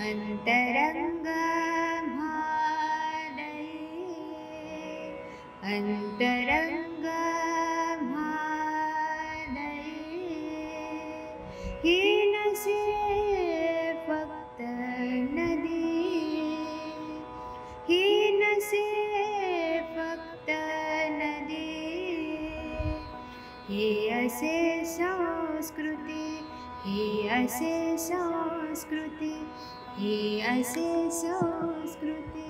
अंतरंग म्हादये, अंतरंग म्हादये, ही नसे फक्त नदी, ही नसे फक्त नदी, ही असे संस्कृती, ही असे संस्कृती, ही असे संस्कृती।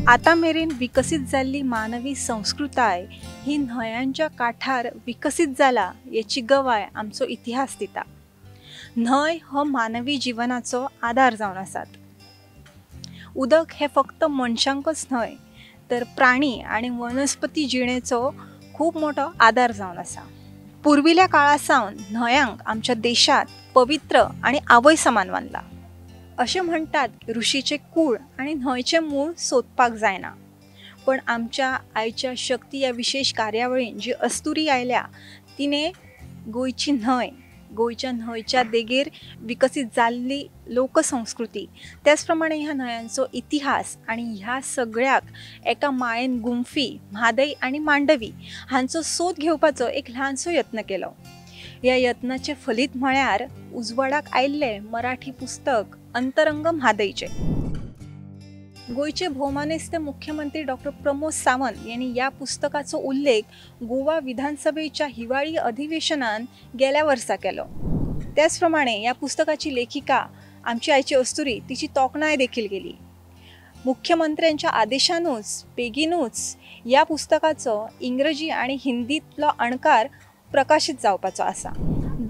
आतां मेरेन विकसीत जाल्ली मानवी संस्कृताय ही न्हंयांच्या काठार विकसीत जाला हेची गवाय आमचो इतिहास दिता। न्हंय हो मानवी जिवनाचो आदार जावन आसात। उदक हे फक्त मनशांकच न्हय तर प्राणी आनी वनस्पती जिणेचो खूब मोठो आदार जावन आसा। पुर्विल्ल्या काळा सावन न्हंयांक आमच्या देशांत पवित्र आनी आवय समान मानला। अशें म्हणटात ऋषीचें कूळ आनी न्हंयचें मूळ सोदपाक जायना, पण आमच्या आयच्या शक्ती ह्या विशेष कार्यावळीन जी अस्तुरी आयल्या तिणें गोंयची न्हंय, गोंयच्या न्हंयच्या देगेर विकसीत जाल्ली लोकसंस्कृती, त्याच प्रमाणे ह्या न्हंयांचो इतिहास आनी ह्या सगळ्याक एका माळेन गुंफी म्हादय आनी मांडवी हांचो सोद घेवपाचो एक ल्हानसो यत्न केलो। ह्या यत्नाचें फलीत म्हळ्यार उजवाडाक आयिल्लें मराठी पुस्तक अंतरंग म्हादयचें। गोंयचे भोवमानेस्त मुख्यमंत्री डॉक्टर प्रमोद सावंत यांनी ह्या पुस्तकाचो उल्लेख गोवा विधानसभेच्या हिवाळी अधिवेशनान गेल्या वर्सा केलो। त्याच प्रमाणे ह्या पुस्तकाची लेखिका आमची आयची अस्तुरी तिची तोखणाय देखील केली। मुख्यमंत्र्यांच्या आदेशानूच बेगीनूच ह्या पुस्तकाचो इंग्रजी आनी हिंदींतलो अणकार प्रकाशीत जावपाचो आसा।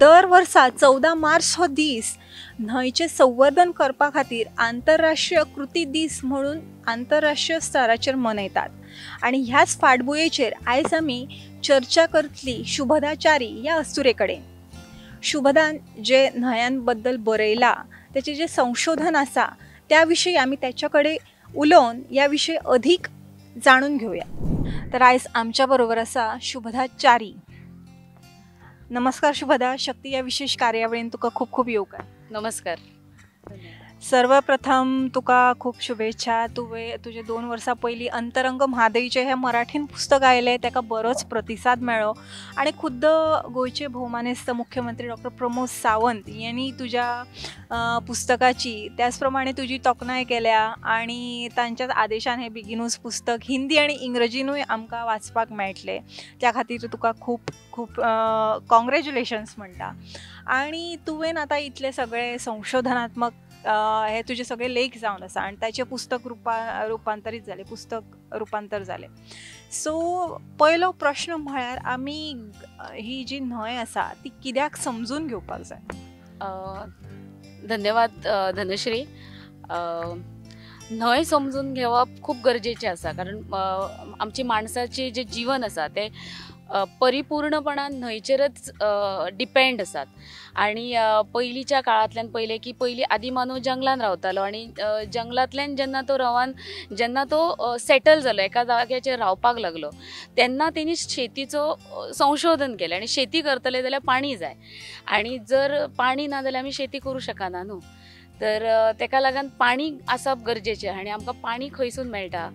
दर वर्सा 14 मार्च हो दीस न्हंयचें संवर्धन करपा खातीर आंतरराष्ट्रीय कृती दीस म्हणून आंतरराष्ट्रीय स्तराचेर मनयतात आनी ह्याच फाटभुंयेचेर आयज आमी चर्चा करतली शुभदा च्यारी ह्या अस्तुरे कडेन। शुभदान जे न्हंयांबद्दल बरयलां, तेचें जें संशोधन आसा त्या विशीं आमी तेच्या कडेन उलोवन ह्या विशीं अधीक जाणून घेवया। तर आयज आमच्या बरोबर आसा शुभदा च्यारी। नमस्कार शुभदा, शक्ती या विशेष कार्यावळीन तुका खूब खूब येवकार। नमस्कार। सर्वप्रथम तुका खूब शुभेच्छा। तुवें तुजे 2 वर्सां पयलीं अंतरंग म्हादयचें हें मराठीन पुस्तक आयलें, ताका बरोच प्रतिसाद मेळ्ळो आनी खुद्द गोंयचे भोवमानेस्त मुख्यमंत्री डॉक्टर प्रमोद सावंत यांनी तुज्या पुस्तकाची त्याच प्रमाणे तुजी तोखणाय केल्या आनी तांच्याच आदेशान हें बेगीनूच पुस्तक हिंदी आनी इंग्रजीनूय आमकां वाचपाक मेळटलें, त्या खातीर तुका खूब खूब कॉंग्रेच्युलेशन्स म्हणटा। आनी तुवें आतां इतलें सगळें संशोधनात्मक हे तुजे सगळे लेख जावन आसा आनी ताचें पुस्तक रुपांतरीत जालें, पुस्तक रुपांतर जालें। सो पयलो प्रश्न म्हळ्यार आमी ही जी न्हंय आसा ती कित्याक समजून घेवपाक जाय? धन्यवाद धनश्री। न्हंय समजून घेवप खूब गरजेचें आसा, कारण आमची माणसाचें जें जीवन आसा तें परिपूर्णपणान न्हंयचेरच डिपेंड आसात। आनी पयलींच्या काळांतल्यान पयलें की पयलीं आदिमानव जंगलान रावतालो आनी जंगलांतल्यान जेन्ना तो रवान जेन्ना तो सेटल जालो, एका जाग्याचेर रावपाक लागलो, तेन्ना तेणी शेतीचो संशोधन केलें आनी शेती करतले जाल्यार पाणी जाय आनी जर पाणी ना जाल्यार आमी शेती करूं शकना न्हू, तर तेका लागून पाणी आसप गरजेचें। आनी आमकां पाणी खंयसून मेळटा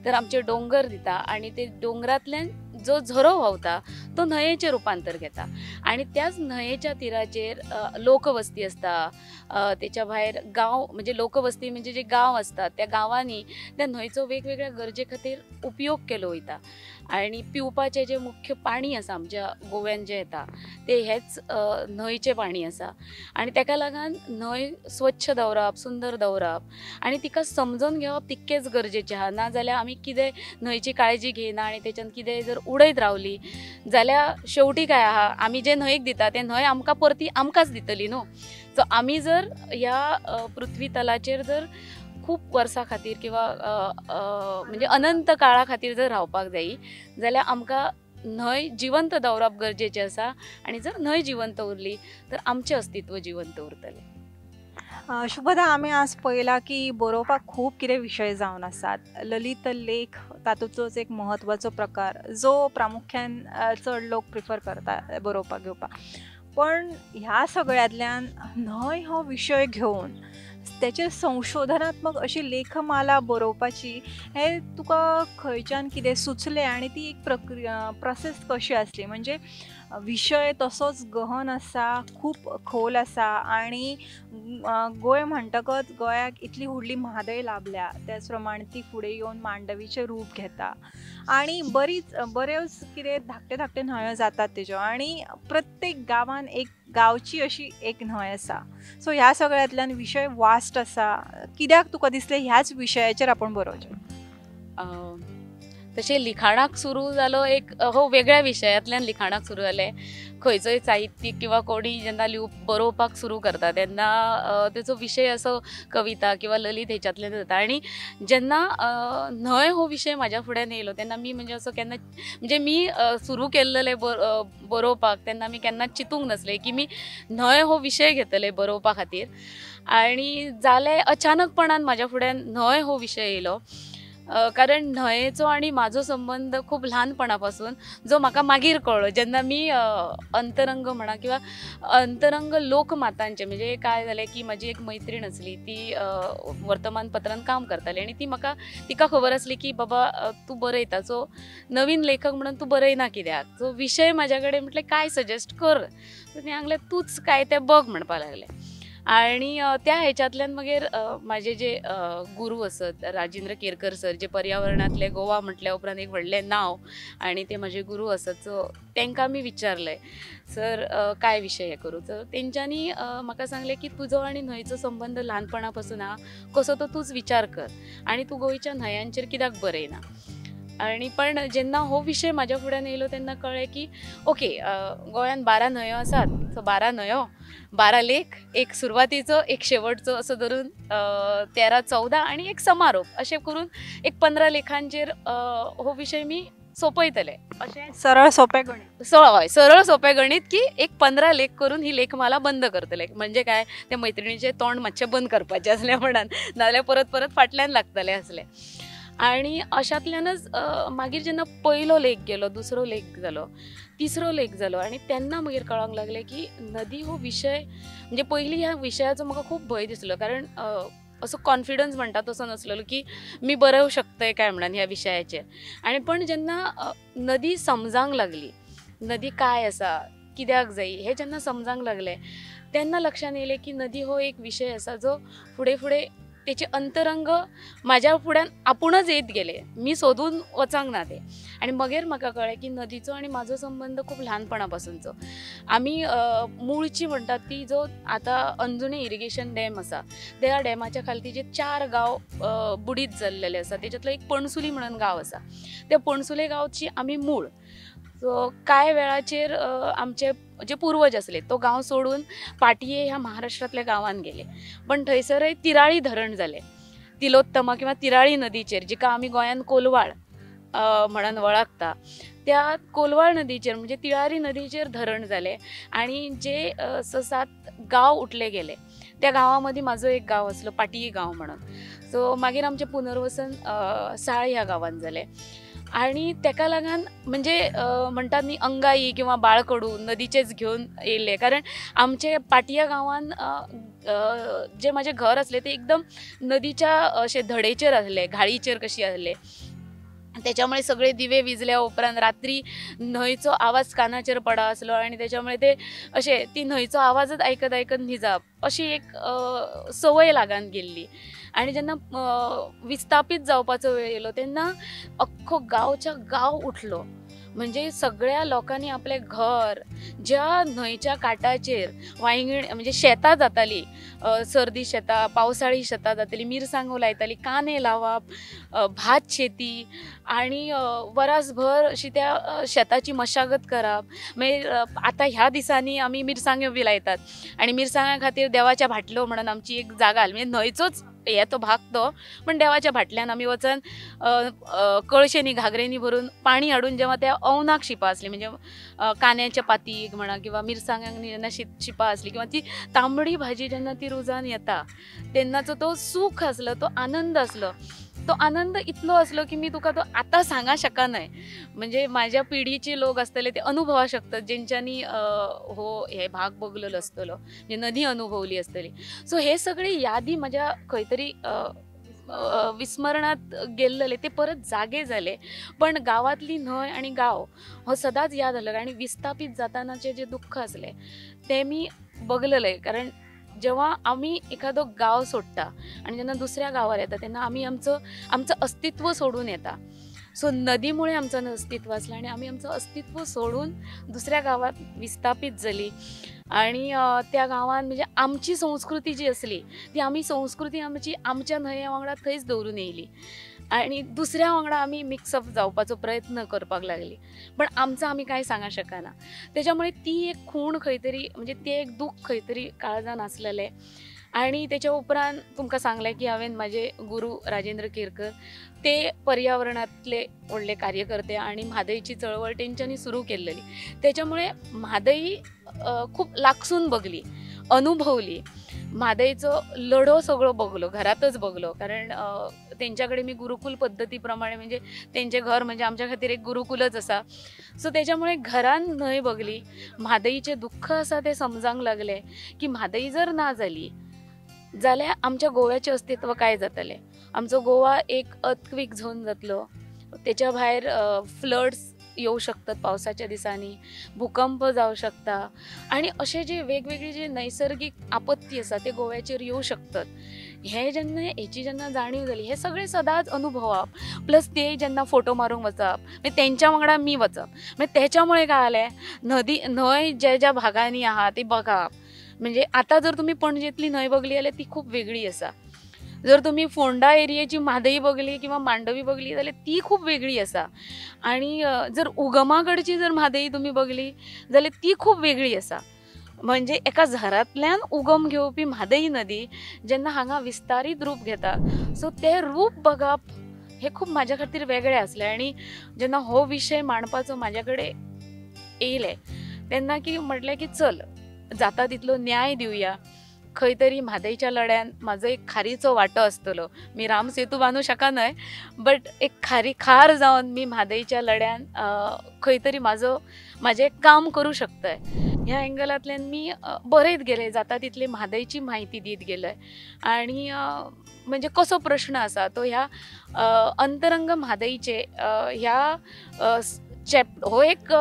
तर आमचे दोंगर दिता आनी ते दोंगरांतल्यान जो झरो व्हांवता तो न्हंयेचें रुपांतर घेता आनी त्याच न्हंयेच्या तिराचेर लोकवस्ती आसता, तेच्या भायर गांव म्हणजे लोकवस्ती म्हणजे जे गांव आसतात त्या गांवांनी त्या न्हंयचो वेगवेगळ्या गरजे खातीर उपयोग केलो वयता। आनी पिवपाचें जें मुख्य पाणी आसा आमच्या गोव्यान जें येता तें हेच न्हंयचें पाणी आसा आनी तेका लागून न्हंय स्वच्छ दवरप, सुंदर दवरप आनी तिका समजून घेवप तितकेंच गरजेचें आहा। ना जाल्यार आमी कितें न्हंयची काळजी घेयना आनी तेच्यान कितें जर उडयत रावली जाल्यार शेवटी काय आहा, आमी जें न्हंयेक दिता तें न्हंय आमकां परती आमकांच दितली न्हू। सो आमी जर ह्या पृथ्वी तलाचेर जर खूब वर्सां खातीर किंवा म्हणजे अनंत काळा खातीर जर रावपाक जायी जाल्यार आमकां न्हंय जिवंत दवरप गरजेचें आसा आनी जर न्हंय जिवंत उरली तर आमचें अस्तित्व जिवंत उरतलें। शुभदा, आमी आज पळयलां की बरोवपाक खूब कितें विशय जावन आसात, ललित लेख तातूंतलोच एक म्हत्वाचो प्रकार जो प्रामुख्यान चड लोक प्रिफर करता बरोवपाक घेवपाक. पण ह्या सगळ्यांतल्यान न्हंय हो विशय घेवन तेचेर संशोधनात्मक अशी लेखमाला बरोवपाची हे तुका खंयच्यान कितें सुचलें आनी ती एक प्रक्रिया प्रोसेस कशी आसली? म्हणजे विशय तसोच गहन आसा, खूब खोल आसा आनी गोंय म्हणटकच गोंयाक इतली व्हडली म्हादय लाभल्या, त्याच प्रमाणे ती फुडें येवन मांडवीचें रूप घेता आनी बरीच बऱ्योच कितें धाकटे धाकटे न्हंयो जातात तेज्यो आनी प्रत्येक गांवान एक गांवची अशी एक न्हंय आसा. सो ह्या सगळ्यांतल्यान विशय वास्ट आसा, कित्याक तुका दिसलें ह्याच विशयाचेर आपूण बरोवचें? तशें लिखाणाक सुरू जालो एक हो वेगळ्या विशयांतल्यान लिखाणाक सुरू जालें. खंयचोय साहित्यीक किंवा कोणी जेन्ना बरोवपाक सुरू करता तेन्ना तेचो विशय असो कविता किंवा ललित हेच्यातल्यान जाता. आनी जेन्ना न्हंय हो विशय म्हाज्या फुड्यान येयलो तेन्ना मी म्हणजे असो केन्ना म्हणजे मी सुरू केल्लें बरोवपाक तेन्ना मी केन्ना चिंतूंक नासलें की मी न्हंय हो विशय घेतले बरोवपा खातीर. आनी जालें अचानकपणान म्हाज्या फुड्यान न्हंय हो विशय येयलो, कारण न्हंयेचो आनी म्हाजो संबंद खूब ल्हानपणापासून जो म्हाका मागीर कळ्ळो जेन्ना मी अंतरंग म्हणा किंवा अंतरंग लोकमातांचे म्हणजे काय जालें की म्हाजी एक मैत्रीण आसली ती वर्तमानपत्रान काम करताली आनी ती म्हाका तिका खबर आसली की बाबा तूं बरयता, सो नवीन लेखक म्हणून तूं बरयना कित्याक, सो विशय म्हाज्या कडेन म्हटलें काय सजेस्ट कर, सो तिणें सांगलें तूंच काय तें बघ म्हणपाक लागलें. आनी त्या हेच्यातल्यान मागीर म्हाजे जे गुरू आसत राजेंद्र केरकर सर, जे पर्यावरणांतले गोवा म्हटल्या उपरांत एक व्हडलें नांव आनी ते म्हाजे गुरू आसत, सो तांकां आमी विचारलें सर काय विशय हे करूं, तर तेंच्यांनी म्हाका सांगलें की तुजो आनी न्हंयचो संबंद ल्हानपणा पासून आहा कसो तो तूंच विचार कर आनी तूं गोंयच्या न्हंयांचेर कित्याक बरयना. आनी पण जेन्ना हो विशय म्हाज्या फुड्यान येयलो तेन्ना कळ्ळें की ओके गोंयान 12 न्हंयो आसात, सो 12 न्हंयो 12 लेख, एक सुरवातीचो एक शेवटचो असो धरून 13 14 आनी एक समारोप अशें करून एक 15 लेखांचेर हो विशय मी सोंपयतले अशें सरळ सोंपें गणीत. हय, सरळ सोंपें गणीत की एक 15 लेख करून ही लेखमाला बंद करतले. म्हणजे काय ते मैत्रिणीचें तोंड मातशें बंद करपाचें आसलें म्हणान, नाजाल्यार परत परत फाटल्यान लागतलें आसलें. आनी अशांतल्यानच मागीर जेन्ना पयलो लेख गेलो, दुसरो लेख जालो, तिसरो लेख जालो आनी तेन्ना मागीर कळोंक लागलें की नदी हो विशय म्हणजे पयलीं ह्या विशयाचो म्हाका खूब भंय दिसलो, कारण असो कॉन्फिडन्स म्हणटा तसो नासलेलो की मी बरोवंक शकतय काय म्हणून ह्या विशयाचेर. आनी पण जेन्ना नदी समजांक लागली, नदी काय आसा कित्याक जाय हें जेन्ना समजांक लागलें तेन्ना लक्षांत येयलें की नदी हो एक विशय आसा जो फुडें फुडें तेचे अंतरंग म्हाज्या फुड्यान आपुणच येत गेले, मी सोदून वचांक ना ते. आनी मगेर म्हाका कळ्ळें की नदीचो आनी म्हाजो संबंद खूब ल्हानपणा पासूनचो. आमी मुळची म्हणटात ती जो आतां अंजुणे इरिगेशन डॅम आसा त्या डॅमाच्या खालती जे 4 गांव बुडीत जाल्लेले आसा तेच्यातलो एक पणसुली म्हणून गांव आसा, त्या पणसुले गांवची आमी मूळ. सो कांय वेळाचेर आमचे जे पुर्वज आसले तो गांव सोडून पाटये ह्या महाराष्ट्रांतल्या गांवान गेले, पण थंयसरय तिराळी धरण जालें, तिलोत्तमा किंवा तिराळी नदीचेर जिका आमी गोंयान कोलवाळ म्हणून वळखता त्या कोलवाळ नदीचेर म्हणजे तिळारी नदीचेर धरण जालें आनी जे 6-7 गांव उठले गेले त्या गांवा मदीं म्हाजो एक गांव आसलो पाटये गांव म्हणून. सो मागीर आमचें पुनर्वसन साळ ह्या गांवान जालें आनी तेका लागून म्हणजे म्हणटात न्ही अंगाई किंवा बाळकडू नदीचेच घेवन येयल्ले, कारण आमचे पाटया गांवान जे म्हाजें घर आसलें तें एकदम नदीच्या अशें धडेचेर आसलें, घाळीचेर कशी आसलें, त्याच्यामुळे सगळे दिवे विजल्या उपरांत रात्री न्हंयचो आवाज कानाचेर पडा आसलो आनी त्याच्यामुळे ते अशें ती न्हंयचो आवाजच आयकत आयकत न्हिजप अशी एक संवय लागून गेल्ली. आनी जेन्ना विस्थापीत जावपाचो वेळ येयलो तेन्ना अख्खो गांवच्या गांव उठलो, म्हणजे सगळ्या लोकांनी आपलें घर ज्या न्हंयच्या काठाचेर वांयगण म्हणजे शेतां जातालीं, सर्दी शेतां, पावसाळी शेतां जातालीं, मिरसांगो लायतालीं, कांदे लावप, भात शेती आनी वरासभर अशी त्या शेताची मशागत करप. मागीर आतां ह्या दिसांनी आमी मिरसांग्यो बी लायतात आनी मिरसांग्या खातीर देवाच्या भाटलो म्हणून आमची एक जागा, म्हणजे न्हंयचोच हे तो भाग तो, पण देवाच्या भाटल्यान आमी वचन कळशेंनी घागरेंनी भरून पाणी हाडून जेव्हा त्या अवनाक शिपां आसली म्हणजे कांद्याच्या पातीक म्हणा किंवा मिरसांगांनी जेन्ना शिपां आसली किंवा ती तांबडी भाजी जेन्ना ती रोजान येता तेन्नाचो तो सूख आसलो, तो आनंद आसलो. तो आनंद इतलो आसलो की मी तुका तो आतां सांगा शकनाय. म्हणजे माझ्या पिढीचे लोक आसतले ते अनुभवा शकतात जेंच्यांनी हो हे भाग बघलेलो आसतलो, म्हणजे नदी अनुभवली आसतली. सो हे सगळे यादी म्हज्या खंय तरी विस्मरणात गेल्लेले ते परत जागे जाले. पण गांवांतली न्हंय आनी गांव हो सदांच याद आसलो आनी विस्थापीत जातानाचे जे दुख्ख आसलें तें मी बघलेलें. कारण जेव्हा आमी एखादो गांव सोडटा आनी जेन्ना दुसऱ्या गांवार येता तेन्ना आमी आमचं आमचं अस्तित्व सोडून येता. सो नदीमुळे आमचं अस्तित्व आसलें आनी आमी आमचं अस्तित्व सोडून दुसऱ्या गांवांत विस्थापीत जाली आनी त्या गांवांत म्हणजे आमची संस्कृती जी आसली ती आमी संस्कृती आमची आमच्या न्हंये वांगडा थंयच दवरून येयली आनी दुसऱ्या वांगडा आमी मिक्सअप जावपाचो प्रयत्न करपाक लागली, पण आमचो आमी कांय सांगूंक शकना. तेच्यामुळे ती एक खूण खंय तरी म्हणजे तें एक दूख खंय तरी काळजान आसलेलें. आनी तेच्या उपरांत तुमकां सांगलें की हांवें म्हाजे गुरू राजेंद्र केरकर ते पर्यावरणांतले व्हडले कार्यकर्ते आनी म्हादयची चळवळ तेंच्यांनी सुरू केल्लेली, तेच्यामुळे म्हादई खूब लागसून बघली, अनुभवली. म्हादयचो लढो सगळो बघलो, घरातच बघलो, कारण तेंच्या कडेन मी गुरुकुल पद्दती प्रमाणे म्हणजे तेंचें घर म्हणजे आमच्या खातीर एक गुरुकुलच आसा. सो तेच्यामुळे घरान न्हंय बघली, म्हादयचें दुख्ख आसा तें समजांक लागलें की म्हादय जर ना जाली जाल्यार आमच्या गोव्याचें अस्तित्व काय जातलें. आमचो गोवा एक अर्थक्वीक झोन जातलो, तेच्या भायर फ्लड्स येवं शकतात पावसाच्या दिसांनी, भूकंप जावं शकता आनी अशे जे वेगवेगळी जे नैसर्गीक आपत्ती आसा ते गोव्याचेर येवं शकतात. हे जेन्ना हेची जेन्ना जाणीव जाली, हे सगळे सदांच अनुभवप प्लस ते जेन्ना फोटो मारूंक वचप, मागीर तेंच्या वांगडा मी वचप, मागीर तेच्यामुळे काय जालें नदी न्हंय ज्या ज्या भागांनी आहा ती बघप. म्हणजे आतां जर तुमी पणजेंतली न्हंय बघली जाल्यार ती खूब वेगळी आसा, जर तुमी फोंडा एरियेची म्हादई बघली किंवा मांडवी बघली जाल्यार ती खूब वेगळी आसा, आनी जर उगमा कडची जर म्हादई तुमी बघली जाल्यार ती खूब वेगळी आसा. म्हणजे एका झरांतल्यान उगम घेवपी म्हादई नदी जेन्ना हांगा विस्तारीत रूप घेता, सो तें रूप बघप हें खूब म्हाज्या खातीर वेगळें आसलें. आनी जेन्ना हो विशय मांडपाचो म्हाज्या कडेन येयलें तेन्ना की म्हटलें की चल जाता तितलो न्याय दिवया, खंय तरी म्हादयच्या लढ्यान म्हाजो एक खारीचो वांटो आसतलो. मी रामसेतू बांदूं शकनाय, बट एक खारी खार जावन मी म्हादयच्या लढ्यान खंय तरी म्हाजो म्हाजें काम करूं शकतय ह्या एंगलांतल्यान मी बरयत गेले, जाता तितली म्हादयची म्हायती दीत गेले. आनी म्हणजे कसो प्रश्न आसा तो ह्या अंतरंग म्हादयचे ह्या हो एक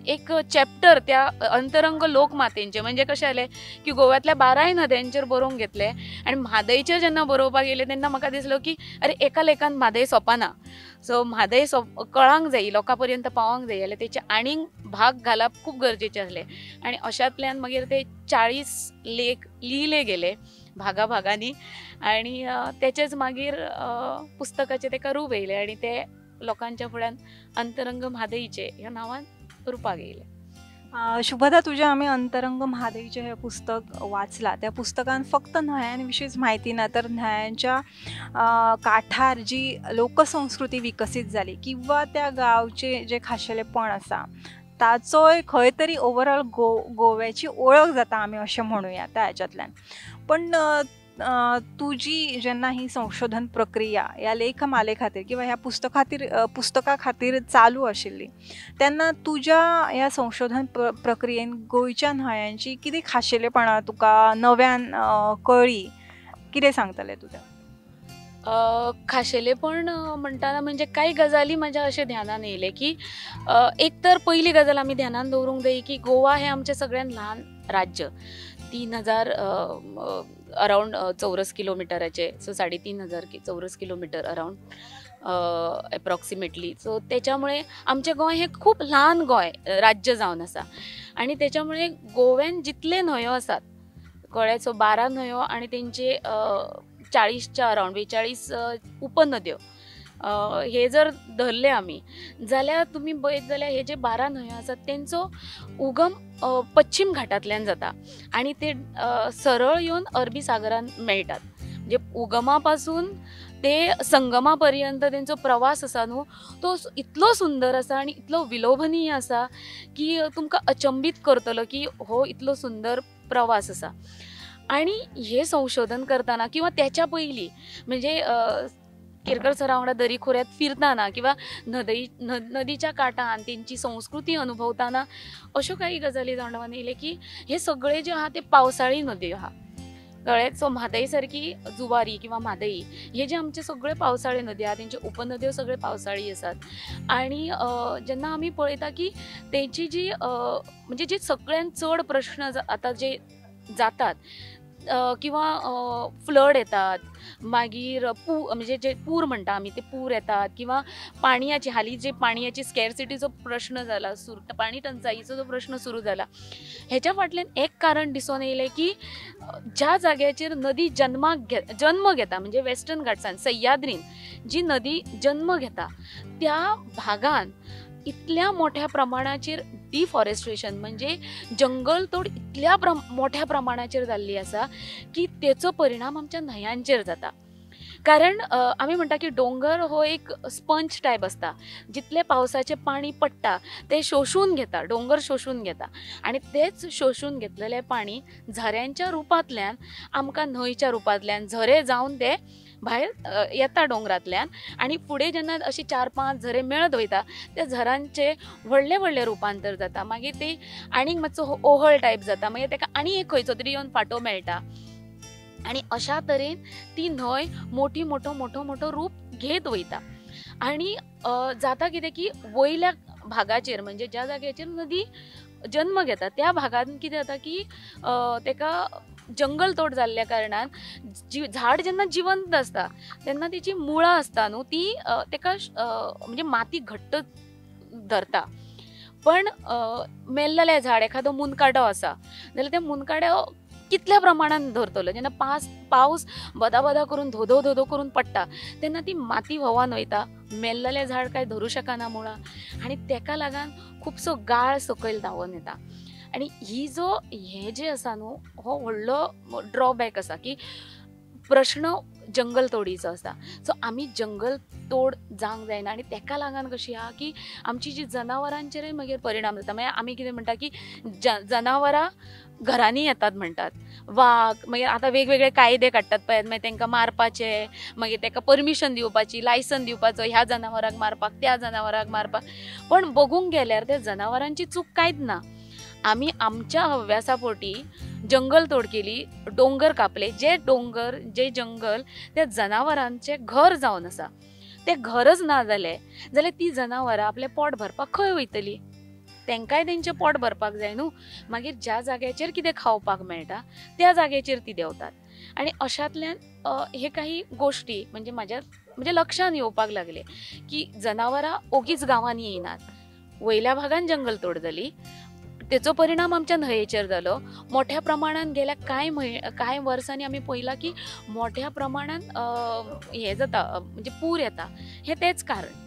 एक चॅप्टर त्या अंतरंग लोकमातेंचे, म्हणजे कशें जालें की गोव्यांतल्या 12 नद्यांचेर बरोवंक घेतलें आनी म्हादयचेर जेन्ना बरोवपाक येयलें तेन्ना म्हाका दिसलो की अरे एका लेखान म्हादय सोंपना, सो म्हादय कळांक जायी, लोकां पर्यंत पावोंक जाय जाल्यार तेचे आनीक भाग घालप खूब गरजेचें आसलें. आनी अशांतल्यान मागीर ते 40 लेख लिहिले गेले भागा भागांनी आनी तेचेच मागीर पुस्तकाचें तेका रूप येयलें आनी ते लोकांच्या फुड्यान अंतरंग म्हादयचे ह्या नांवान रुपाक येयलें. शुभदा, तुझ्या आमी अंतरंग म्हादयचें हें पुस्तक वाचलां. त्या पुस्तकान फक्त न्हंयां विशींच म्हायती ना तर न्हंयांच्या काठार जी लोकसंस्कृती विकसीत जाली किंवा त्या गांवचें जें खाशेलेपण आसा ताचोय खंय तरी ओवरऑल गोव्याची ओळख जाता आमी अशें म्हणुया त्या हेच्यातल्यान. पण तुजी जेन्ना ही संशोधन प्रक्रिया ह्या लेखमाले खातीर किंवा ह्या पुस्तका खातीर चालू आशिल्ली तेन्ना तुज्या ह्या संशोधन प्रक्रियेन गोंयच्या न्हंयांची कितें खाशेलेपणां तुका नव्यान कळ्ळी, कितें सांगतलें तुज्या? खाशेलेपण म्हणटाना म्हणजे कांय गजाली म्हाज्या अशें ध्यानान येयलें की एक तर पयली गजाल आमी ध्यानान दवरूंक जाय की गोवा हें आमचें सगळ्यान ल्हान राज्य, 3000 अरावंड चौरस किलोमिटराचे, सो 3500 चौरस किलोमिटर अरावंड एप्रॉक्सिमेटली. सो तेच्यामुळे आमचें गोंय हें खूब ल्हान गोंय राज्य जावन आसा आनी तेच्यामुळे गोव्यान जितले न्हंयो आसात कळ्ळें, सो 12 न्हंयो आनी तेंचे 40च्या अरावंड 42 उपनद्यो हे जर धरले आमी जाल्यार तुमी पळयत जाल्यार हे जे 12 न्हंयो आसात तेंचो उगम पश्चिम घाटांतल्यान जाता आनी ते सरळ येवन अरबी सागरान मेळटात. म्हणजे उगमा पासून ते संगमा पर्यंत तेंचो प्रवास आसा न्हू तो इतलो सुंदर आसा आनी इतलो विलोभनीय आसा की तुमकां अचंबीत करतलो की हो इतलो सुंदर प्रवास आसा. आनी हे संशोधन करतना किंवा त्याच्या पयलीं म्हणजे केरकर सरा वांगडा दरी खोऱ्यांत फिरतना किंवा नदीच्या काठान तेंची संस्कृती अनुभवताना अश्यो काही गजाली जाणून येयले की हे सगळे जे आहा ते पावसाळी नद्यो आहा, कळ्ळें. सो म्हादय सारकी जुवारी किंवा म्हादई हे जे आमचे सगळे पावसाळी नदी आहा, तेंचे उपनद्यो सगळे पावसाळी आसात. आनी जेन्ना आमी पळयता की तेंची जी म्हणजे जे सगळ्यान चड प्रश्न आतां जे जातात किंवा फ्लड येतात, मागीर म्हणजे जे पूर म्हणटा आमी ते पूर येतात किंवा पाणयाची हालीं जे पाणयाची स्कॅरसिटीचो प्रश्न जाला, पाणी टंचाईचो जो प्रश्न सुरू जाला, हेच्या फाटल्यान एक कारण दिसून येयलें की ज्या जाग्याचेर नदी जन्म घेता, म्हणजे वेस्टर्न घाट्सान सह्याद्रीन जी नदी जन्म घेता त्या भागान इतल्या मोठ्या प्रमाणाचेर डिफॉरेस्ट्रेशन म्हणजे जंगल तोड इतल्या मोठ्या प्रमाणाचेर जाल्ली आसा की तेचो परिणाम आमच्या न्हंयांचेर जाता. कारण आमी म्हणटा की दोंगर हो एक स्पंज टायप आसता, जितलें पावसाचें पाणी पडटा तें शोशून घेता, दोंगर शोशून घेता आनी तेच शोशून घेतलेलें पाणी झऱ्यांच्या रुपांतल्यान आमकां न्हंयच्या रुपांतल्यान झरे जावन ते भायर येता दोंगरांतल्यान आनी फुडें जेन्ना अशे 4-5 झरे मेळत वयता त्या झरांचे व्हडले व्हडले रुपांतर जाता, मागीर ते आनीक मातसो ओहळ टायप जाता, मागीर ताका आनी एक खंयचो तरी येवन फांटो मेळटा आनी अशा तरेन ती न्हंय मोठी मोठो मोठो मोठो रूप घेत वयता. आनी जाता कितें की वयल्या भागाचेर म्हणजे ज्या जाग्याचेर नदी जन्म घेता त्या भागान कितें जाता की ताका जंगल तोड जाल्ल्या कारणान झाड जेन्ना जिवंत आसता तेन्ना तेची मुळां आसता न्हू ती ताका म्हणजे माती घट्ट धरता, पण मेल्लेलें झाड एखादो मुनकाडो आसा जाल्यार त्या मुनकाड्या कितल्या प्रमाणान धरतलो, जेन्ना पावस बदाबदा करून धोधो धोधो करून पडटा तेन्ना ती माती व्हांवन वयता, मेल्लेलें झाड काय धरूं शकना मुळां आनी तेका लागून खुबसो गाळ सकयल धांवन येता. आनी ही जो हे जे आसा न्हू हो व्हडलो ड्रॉबॅक आसा की प्रश्न जंगल तोडीचो आसा. सो आमी जंगल तोड जावंक जायना आनी तेका लागून कशी आहा की आमची जी जनावरांचेरय मागीर परिणाम जाता. मागीर आमी कितें म्हणटा की जनावरां घरांनी येतात म्हणटात, वाग, मागीर आतां वेगवेगळे कायदे काडटात पळयात, मागीर तांकां मारपाचे, मागीर ताका परमिशन दिवपाची, लायसन दिवपाचो, ह्या जनावरांक मारपाक त्या जनावरांक मारपाक, पण बघूंक गेल्यार त्या जनावरांची चूक कांयच ना. आमी आमच्या हव्यासा पोटी जंगल तोड केली, दोंगर कापले, जे दोंगर जे जंगल त्या जनावरांचें घर जावन आसा तें घरच ना जालें जाल्यार ती जनावरां आपलें पोट भरपाक खंय वयतलीं, तेंकांय तेंचें पोट भरपाक जाय न्हू. मागीर ज्या जाग्याचेर कितें खावपाक मेळटा त्या जाग्याचेर ती देंवतात आनी अशांतल्यान हे काही गोश्टी म्हणजे म्हाज्या म्हणजे लक्षान येवपाक लागले की जनावरां ओगीच गांवांनी येयनात, वयल्या भागान जंगल तोड जाली तेचो परिणाम आमच्या न्हंयेचेर जालो. मोठ्या प्रमाणान गेल्या कांय वर्सांनी आमी पळयलां की मोठ्या प्रमाणान हें जाता म्हणजे पूर येता, हें तेंच कारण.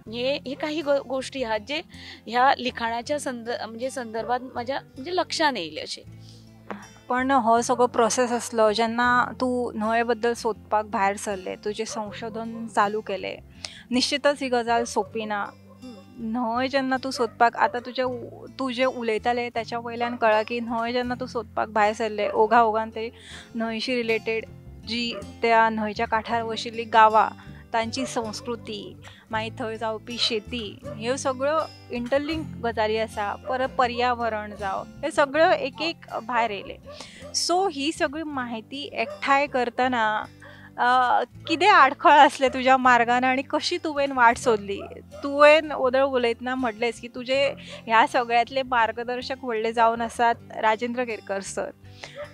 हे काही गोष्टी आहात जे ह्या लिखाणाच्या म्हणजे संदर्भात म्हाज्या म्हणजे लक्षान येयले अशें. पण हो सगळो प्रोसेस आसलो जेन्ना तूं न्हंये बद्दल सोदपाक भायर सरलें, तुजें संशोधन चालू केलें, निश्चितच ही गजाल सोंपी ना. न्हंय जेन्ना तूं सोदपाक आतां तूं जें उलयतालें ताच्या वयल्यान कळ्ळां की न्हंय जेन्ना तूं सोदपाक भायर सरलें ओघा ओघान ते न्हंयशी रिलेटेड जी त्या न्हंयच्या काठार वशिल्लीं गांवां, तांची संस्कृती, मागीर थंय जावपी शेती, ह्यो सगळ्यो इंटरलिंक गजाली आसा, परत पर्यावरण जावं, हे सगळ्यो एक एक भायर येयलें. सो ही सगळी म्हायती एकठांय करतना कितें आडखळ आसलें तुज्या मार्गान आनी कशी तुवें वाट सोदली? तुवें ओदळ उलयतना म्हटलेंच की तुजे ह्या सगळ्यांतले मार्गदर्शक व्हडले जावन आसात राजेंद्र केरकर सर,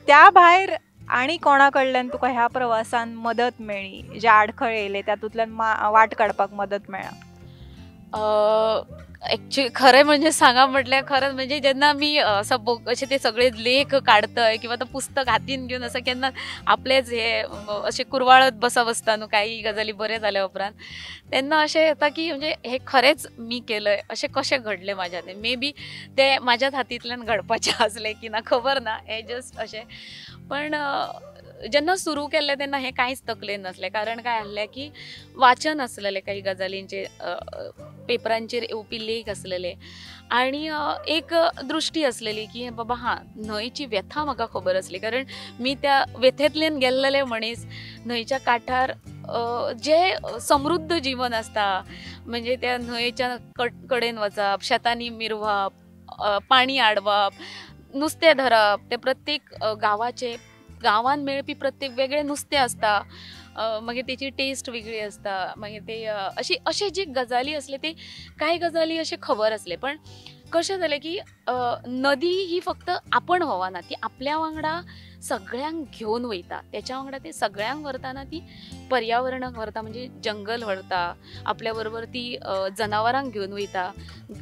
त्या भायर आनी कोणा कडल्यान तुका ह्या प्रवासान मदत मेळ्ळी, जे आडखळ येयले तातूंतल्यान वाट काडपाक मदत मेळ्ळा? एक्चुअली खरें म्हणजे सांगा म्हटल्यार खरें म्हणजे जेन्ना आमी असो अशे ते सगळे लेख काडतय किंवा तो पुस्तक हातीन घेवन असं केन्ना आपलेच हे अशें कुरवाळत बसप आसता न्हू काही गजाली बऱ्यो जाल्या उपरांत, तेन्ना अशें येता की म्हणजे हे खरेंच मी केलंय, अशें कशें घडलें म्हाज्या हातीन, मे बी ते म्हाज्याच हातींतल्यान घडपाचें आसलें की ना खबर ना, हें जस्ट अशें. पण जेन्ना सुरू केल्लें तेन्ना हें कांयच तकलेन नासलें, कारण काय आसलें की वाचन आसलेलें काही गजालींचेर, पेपरांचेर येवपी लेख आसलेले आनी एक दृश्टी आसलेली की बाबा हां न्हंयची व्यथा म्हाका खबर आसली, कारण मी त्या व्यथेंतल्यान गेल्लेले मनीस, न्हंयच्या काठार जे समृद्ध जीवन आसता म्हणजे त्या न्हंयेच्या कडेन वचप, शेतांनी मिरवप, पाणी हाडवप, नुस्तें धरप, ते प्रत्येक गांवाचे गांवांत मेळपी प्रत्येक वेगळे नुस्तें आसता, मागीर तेची टेस्ट वेगळी आसता, मागीर ते अशी अशे जे गजाली आसले ते कांय गजाली अशें खबर आसले. पण कशें जालें की नदी ही फक्त आपण व्होवना, ती आपल्या वांगडा सगळ्यांक घेवन वयता, तेच्या वांगडा ते सगळ्यांक व्हरताना ती पर्यावरणाक व्हरता, म्हणजे जंगल व्हरता आपल्या बरोबर, ती जनावरांक घेवन वयता,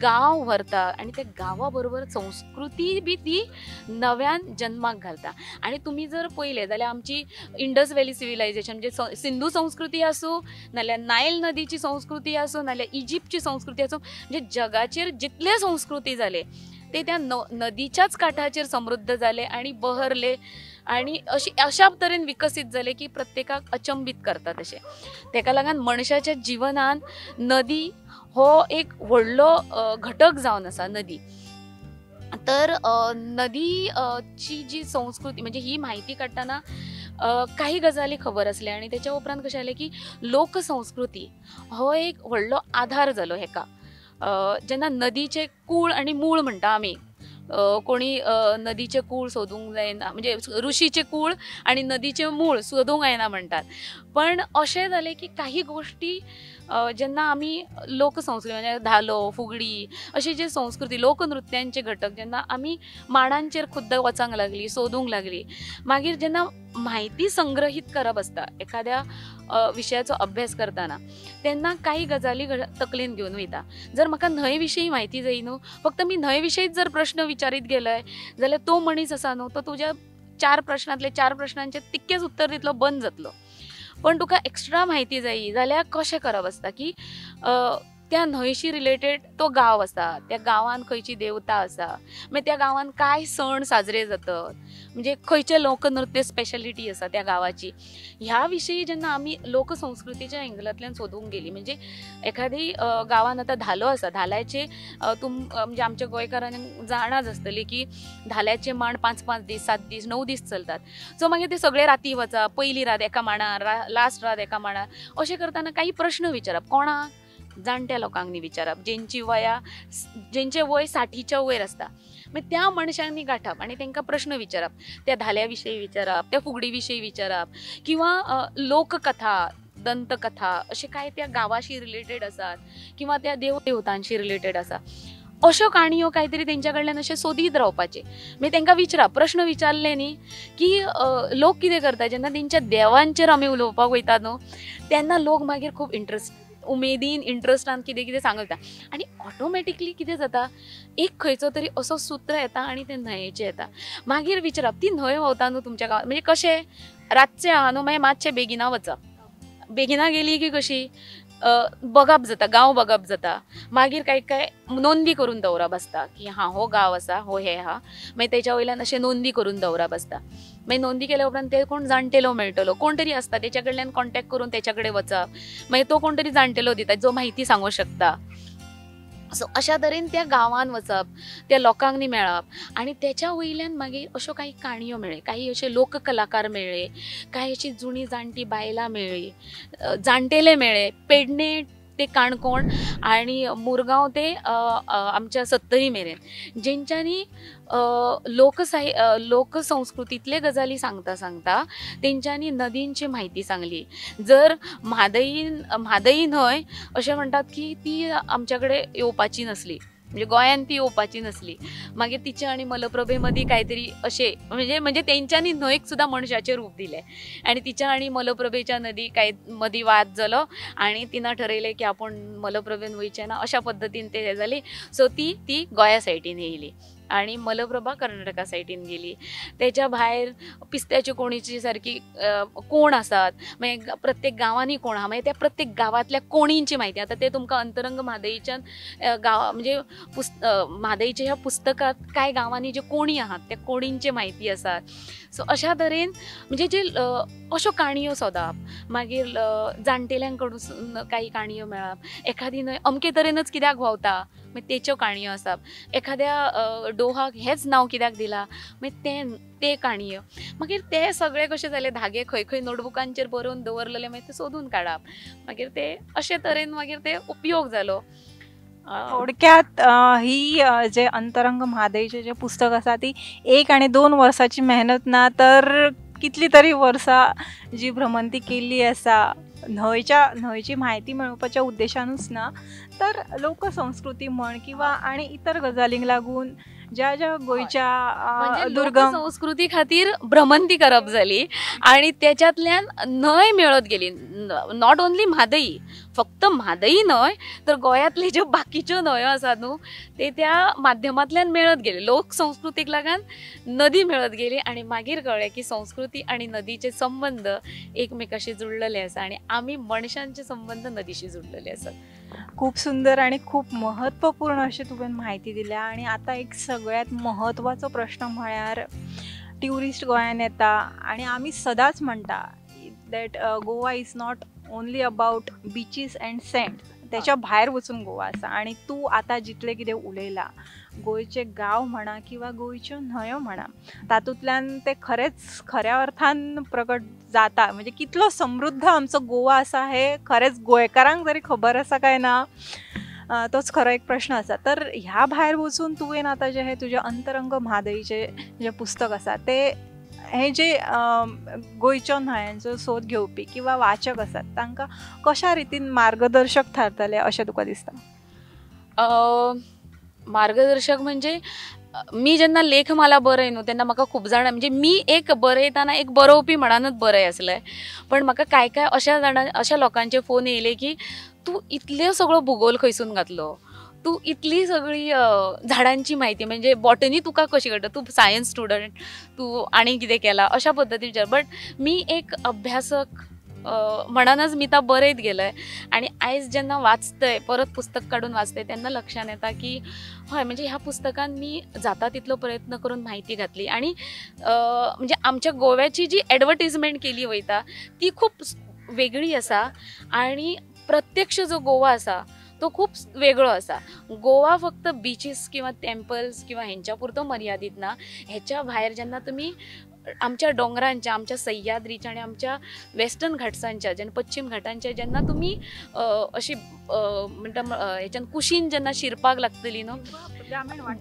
गांव व्हरता आनी त्या गांवा बरोबर संस्कृती बी ती नव्यान जन्माक घालता. आनी तुमी जर पळयलें जाल्यार आमची इंडस व्हॅली सिविलायझेशन म्हणजे सिंधू संस्कृती आसूं, नाल्यार नायल नदीची संस्कृती आसूं, नाल्यार इजिप्तची संस्कृती आसूं, म्हणजे जगाचेर जितले संस्कृती जाले ते त्या नदीच्याच काठाचेर समृद्ध जाले आनी बहरले आनी अशी अशा तरेन विकसीत जाले की प्रत्येकाक अचंबीत करता. तशें तेका लागून मनशाच्या जिवनान नदी हो एक व्हडलो घटक जावन आसा नदी. तर नदीची जी संस्कृती म्हणजे ही म्हायती काडटना काही गजाली खबर आसले आनी तेच्या उपरांत कशें जालें की लोकसंस्कृती हो एक व्हडलो आधार जालो हेका. जेन्ना नदीचें कूळ आनी मूळ म्हणटा आमी, कोणी नदीचें कूळ सोदूंक जायना, म्हणजे ऋषीचें कूळ आनी नदीचें मूळ सोदूंक जायना म्हणटात, पण अशें जालें की काही गोश्टी जेन्ना आमी लोकसंस्कृती म्हणजे धालो, फुगडी अशी जे संस्कृती लोकनृत्यांचे घटक जेन्ना आमी माणांचेर खुद्द वचूंक लागली, सोदूंक लागली, मागीर जेन्ना म्हायती संग्रहीत करप आसता एखाद्या विशयाचो अभ्यास करतना तेन्ना काही गजाली तकलेन घेवन वयता. जर म्हाका न्हंय विशीं म्हायती जाय न्हू, फक्त मी न्हंय विशींच जर प्रश्न विचारीत गेलय जाल्यार तो मनीस आसा न्हू तो तुज्या चार प्रश्नांतले चार प्रश्नांचे तितकेच उत्तर दितलो, बंद जातलो. पण तुका एक्स्ट्रा म्हायती जायी जाल्यार कशें करप आसता की त्या न्हंयशी रिलेटेड तो गांव आसा, त्या गांवान खंयची देवता आसा, मागीर त्या गांवान काय सण साजरे जातात, म्हणजे खंयचे लोकनृत्य स्पेशलिटी आसा त्या गांवाची, ह्या विशयी जेन्ना आमी लोकसंस्कृतीच्या एंगलांतल्यान सोदूंक गेली, म्हणजे एखादी गांवान आतां धालो आसा, धाल्याचे म्हणजे आमच्या गोंयकारांक जाणाच आसतली की धाल्याचे मांड 5 5 दीस, 7 दीस, 9 दीस चलतात. सो मागीर ते सगळे राती वचप, पयली रात एका मांडार, लास्ट रात एका मांडार, अशें करतना काही प्रश्न विचारप कोणाक, जाणट्या लोकांनी विचारप जेंची वया जेंचे वय 60च्या वयर आसता, मागीर त्या मनशांनी गांठप आनी तांकां प्रश्न विचारप, त्या धाल्या विशयी विचारप, त्या फुगडी विशयी विचारप, किंवा लोककथा, दंतकथा अशें कांय त्या गांवाशी रिलेटेड आसात किंवा त्या देव देवतांशी रिलेटेड आसा अश्यो काणयो कांय तरी तेंच्या कडल्यान अशें सोदीत रावपाचें. मागीर तांकां विचारप, प्रश्न विचारले न्ही की लोक कितें करता जेन्ना तेंच्या देवांचेर आमी उलोवपाक वयता न्हू तेन्ना लोक मागीर खूब इंट्रस्ट उमेदीन इंट्रस्टान कितें कितें सांगता आनी ऑटोमॅटिकली कितें जाता एक खंयचो तरी असो सूत्र येता आनी ते न्हंयेचें येता. मागीर विचारप ती न्हंय व्हांवता न्हू तुमच्या गांवांत, म्हणजे कशें रातचें आहा न्हू मागीर मातशें बेगिना वचप, बेगिना गेली की कशी बगप जाता, गांव बगप जाता, मागीर कांय कांय नोंदी करून दवरप आसता की हां हो गांव आसा, हो हे आहा, मागीर तेच्या वयल्यान अशें नोंदी करून दवरप आसता. मागीर नोंदी केल्या उपरांत ते कोण जाणटेलो मेळटलो, कोण तरी आसता तेच्या कडल्यान कॉन्टेक्ट करून तेच्या कडेन वचप, मागीर तो कोण तरी जाणटेलो दिता जो म्हायती सांगूंक शकता. सो अशा तरेन त्या गांवान वचप, त्या लोकांनी मेळप आनी तेच्या वयल्यान मागीर अश्यो कांय काणयो मेळ्ळे, काही अशे लोककलाकार मेळ्ळे, कांय अशी जुनी जाणटी बायलां मेळ्ळी, जाणटेले मेळ्ळे, पेडणे ते काणकोण आनी मुरगांव ते आमच्या सत्तरी मेरेन, जेंच्यांनी लोकसंस्कृतींतले गजाली सांगता सांगता तेंच्यांनी नदींची म्हायती सांगली. जर म्हादई न्हंय अशें म्हणटात की ती आमच्या कडेन येवपाची नासली, म्हणजे गोंयांत ती येवपाची नासली, मागीर तिचे आनी मलप्रभे मदीं कांय तरी अशें म्हणजे म्हणजे तेंच्यांनी न्हंयक सुद्दां मनशाचें रूप दिलें आनी तिच्या आनी मलप्रभेच्या नदी कांय मदीं वाद जालो आनी तिना ठरयलें की आपूण मलप्रभेन वयचें ना, अशा पद्दतीन ते हें जाली. सो ती ती गोंया सायडीन येयली आनी मलप्रभा कर्नाटका सायडीन गेली. तेच्या भायर पिस्त्याची कोणीची सारकी कोण आसात, मागीर प्रत्येक गांवांनी कोण आहा, मागीर त्या प्रत्येक गांवांतल्या कोणींची म्हायती आतां ते तुमकां अंतरंग म्हादईच्यान गांव म्हणजे म्हादईच्या ह्या पुस्तकांत कांय गांवांनी ज्यो कोणी आहात त्या कोणींची म्हायती आसात. सो अशा तरेन म्हणजे जे अश्यो काणयो सोदप, मागीर जाणटेल्यां कडसून काही काणयो मेळप, एखादी न्हंय अमके तरेनच कित्याक व्हांवता मागीर तेच्यो काणयो आसप, एखाद्या डोहाक हेंच नांव कित्याक दिलां, मागीर ते काणयो, मागीर ते सगळे कशे जाले धागे खंय खंय नोटबुकांचेर बरोवन दवरलेले, मागीर ते सोदून काडप, मागीर ते अशे तरेन मागीर ते उपयोग जालो. थोडक्यात ही जे अंतरंग म्हादयचें जें पुस्तक आसा ती 1 आनी 2 वर्सांची मेहनत ना, तर कितली तरी वर्सां जी भ्रमंती केल्ली आसा न्हंयची म्हायती मेळोवपाच्या उद्देशानूच ना, तर लोकसंस्कृती म्हण किंवा आनी इतर गजालींक लागून ज्या ज्या गोंयच्या दुर्गम संस्कृती खातीर भ्रमंती करप जाली आनी तेच्यातल्यान न्हंय मेळत गेली. Not only Mhadei, फक्त म्हादई न्हय तर गोंयांतली ज्यो बाकीच्यो न्हंयो आसात न्हू ते त्या माध्यमांतल्यान मेळत गेले. लोकसंस्कृतीक लागून नदी मेळत गेली आनी मागीर कळ्ळें की संस्कृती आनी नदीचे संबंद एकमेकाशी जुळलेले आसा आनी आमी मनशांचे संबंद नदीशी जुळलेले आसात. खूप सुंदर आणि खूप महत्त्वपूर्ण अशी तुवें म्हायती दिल्या. आनी आतां एक सगळ्यांत महत्वाचो प्रश्न म्हळ्यार ट्युरिस्ट गोंयान येता आनी आमी सदांच म्हणटा that Goa is not only about beaches and sand, त्याच्या भायर वचून गोवा आसा. आनी तूं आतां जितलें कितें उलयलां गोंयचे गांव म्हणा किंवा गोंयच्यो न्हंयो म्हणा, तातूंतल्यान ते खरेंच खऱ्या अर्थान प्रकट जाता. म्हणजे कितलो समृद्ध आमचो गोवा आसा हे खरेंच गोंयकारांक जरी खबर आसा काय ना तोच खरो एक प्रश्न आसा. तर ह्या भायर वचून तुवें आतां जें हें तुजें अंतरंग म्हादयचें जें पुस्तक आसा ते हे जे गोंयच्यो न्हंयांचो सोद घेवपी किंवा वाचक आसात तांकां कशा रितीन मार्गदर्शक थारतले अशें तुका दिसता? मार्गदर्शक म्हणजे मी जेन्ना लेखमाला बरय न्हू तेन्ना म्हाका खूब जाणां, म्हणजे मी एक बरयतना एक बरोवपी म्हणूनच बरय आसलें, पण म्हाका कांय कांय अशा जाणां अशा लोकांचे फोन येयले की तूं इतलो सगळो भुगोल खंयसून घातलो, तूं इतली सगळी झाडांची म्हायती म्हणजे बॉटनी तुका कशी कळटा, तूं सायन्स स्टुडंट, तूं आनी कितें केलां अशा पद्दतीन विचार. बट मी एक अभ्यासक म्हणूनच मी ता बरयत गेलय आनी आयज जेन्ना वाचतय परत पुस्तक काडून वाचतय तेन्ना लक्षांत येता की हय म्हणजे ह्या पुस्तकान मी जाता तितलो प्रयत्न करून म्हायती घातली. आनी म्हणजे आमच्या गोव्याची जी एडवर्टीजमेंट केली वयता ती खूब वेगळी आसा आनी प्रत्यक्ष जो गोवा आसा तो खूब वेगळो आसा. गोवा फक्त बिचीस किंवा टेम्पल्स किंवा हेंच्या पुरतो मर्यादीत ना, हेच्या भायर जेन्ना तुमी आमच्या दोंगरांच्या, आमच्या सह्याद्रीच्या आनी आमच्या वेस्टर्न घाट्सांच्या, जेन्ना पश्चिम घाटांच्या जेन्ना तुमी अशी म्हणटा हेच्यान कुशीन जेन्ना शिरपाक लागतली न्हू,